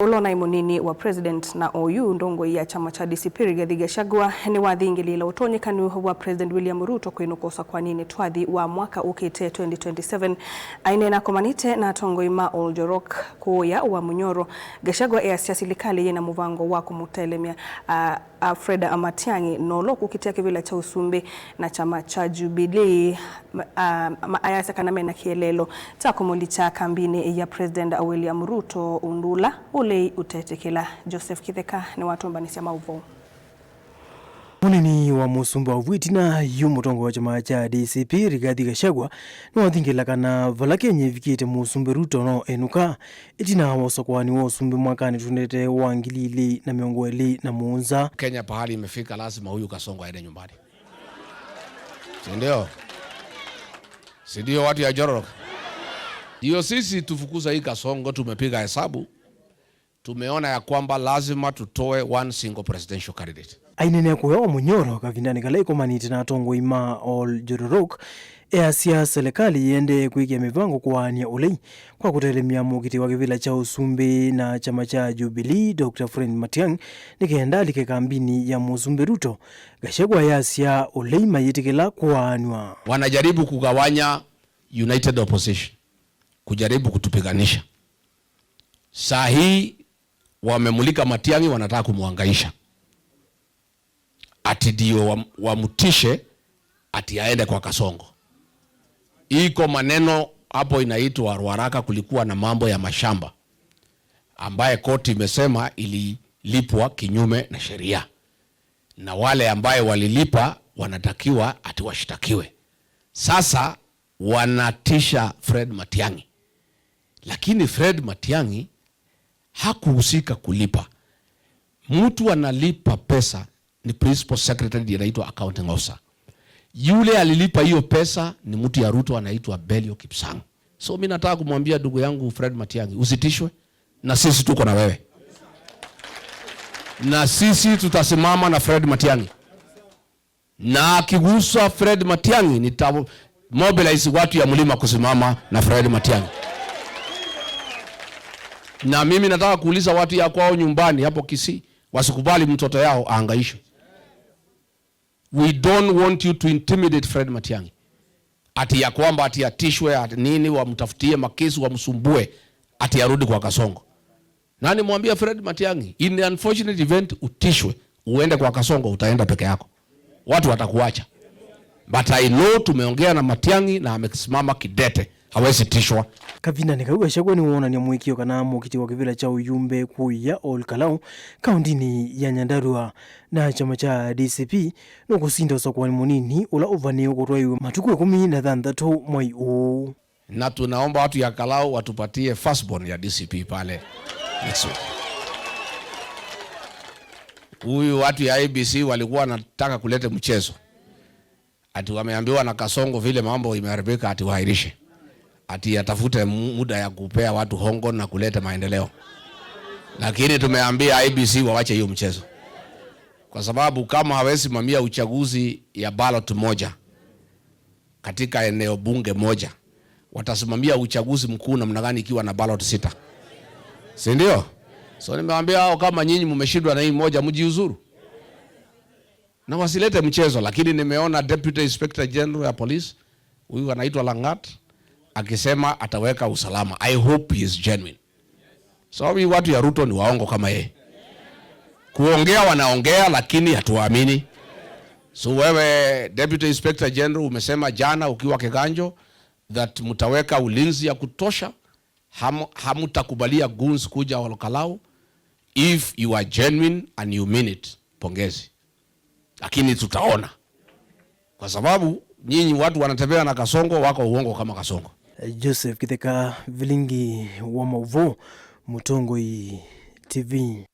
Ulona imunini wa president na OU ndongo ya chama cha DCP Rigathi Gachagua ni wathingilila utonyekanu wa President William Ruto kwinukosa kwa nini twathi wa mwaka ukite 2027. Ainena komanite na atongoi ma Oljorok kuya wa Munyoro. Gachagua easya silikali yina muvango wa kumutelemia Fred Matiang'i nolo kukitia kivila cha usumbi na chama cha Jubilee, ayasa kana mena kielelo cha kumulicha kambini ya President William Ruto undula ule utetekela. Joseph Kitheka ni watumbanisia mauvo. Munini wa musumba wa Vwitina yu mutongo wa chama cha DCP Rigathi Gachagua ni wathingila kana vala Kenya ivikite musumbi Ruto no enuka itina wa usokwani wa usumbi mwakani tunete wa 2027. Kenya pahali imefika, lazima huyu Kasongo aende nyumbani, si ndio? Si ndio watu ya Njororok? Ndio sisi tufukuza hii Kasongo. Tumepiga hesabu, tumeona ya kwamba lazima tutoe one single presidential candidate. Ainene kuyo Munyoro kavindani kala ikomanite na atongoi ma Oljororok easya serikali yende kwikia mivango kuwania ulei kwa kutelemia mukiti wa kivila cha usumbi na chama cha Jubilee Dr. Fred Matiang'i nikenda alike kambini ya musumbi Ruto. Gachagua yasya ulei mayitikila kuwanwa. Wanajaribu kugawanya united opposition, kujaribu kutupiganisha. Saa hii wamemulika Matiang'i, wanataka kumwangaisha ati ndio wamtishe ati aende kwa Kasongo. Iko maneno hapo inaitwa Ruaraka, kulikuwa na mambo ya mashamba ambaye koti imesema ililipwa kinyume na sheria, na wale ambaye walilipa wanatakiwa ati washtakiwe. Sasa wanatisha Fred Matiang'i, lakini Fred Matiang'i hakuhusika kulipa. Mtu analipa pesa ni principal secretary ndiye anaitwa accounting officer. Yule alilipa hiyo pesa ni mtu ya Ruto anaitwa Belio Kipsang. So mimi nataka kumwambia ndugu yangu Fred Matiang'i, usitishwe na sisi tuko na wewe. Na sisi tutasimama na Fred Matiang'i. Na akigusa Fred Matiang'i nita mobilize watu ya mlima kusimama na Fred Matiang'i. Na mimi nataka kuuliza watu ya kwao nyumbani hapo Kisii wasikubali mtoto yao ahangaishwe. We don't want you to intimidate Fred Matiang'i. Ati ya kwamba ati atishwe ati nini, wamtafutie makesi wamsumbue ati arudi kwa Kasongo. Nani mwambia Fred Matiang'i, in the unfortunate event utishwe uende kwa Kasongo, utaenda peke yako, watu watakuacha. But I know tumeongea na Matiang'i na amesimama kidete, hawezi tishwa. Kavindani kau Gachagua ni wonania mwikio kana mukiti wa kivila cha uyumbe kuya Olkalau kauntini ya Nyandarua na chama cha DCP nukusinda usokwani munini ula uvaniwe kutwaiwe matuku 16 mwai uu. Na tunaomba watu ya Kalau watupatie firstborn ya DCP pale next week. Huyu watu ya ABC walikuwa wanataka kuleta mchezo, ati wameambiwa na Kasongo vile mambo imeharibika, ati waahirishe, ati atafute muda ya kupea watu hongo na kuleta maendeleo. Lakini tumeambia IEBC wawache hiyo mchezo, kwa sababu kama hawezi simamia uchaguzi ya ballot moja katika eneo bunge moja, watasimamia uchaguzi mkuu namna gani ikiwa na ballot 6? Si ndio? So nimewaambia hao, kama nyinyi mmeshindwa na hii moja, mjiuzuru na wasilete mchezo. Lakini nimeona Deputy Inspector General ya Police huyu anaitwa Langat akisema ataweka usalama. I hope he is genuine. So hii watu ya Ruto ni waongo kama yeye. Kuongea wanaongea lakini hatuwaamini. So wewe Deputy Inspector General umesema jana ukiwa Kiganjo that mtaweka ulinzi ya kutosha, hamutakubalia goons kuja Olkalau. If you are genuine and you mean it, pongezi. Lakini tutaona, kwa sababu nyinyi watu wanatembea na Kasongo wako uongo kama Kasongo. Joseph Kitheka, Vilingi wa Mauvo, Mutongoi TV.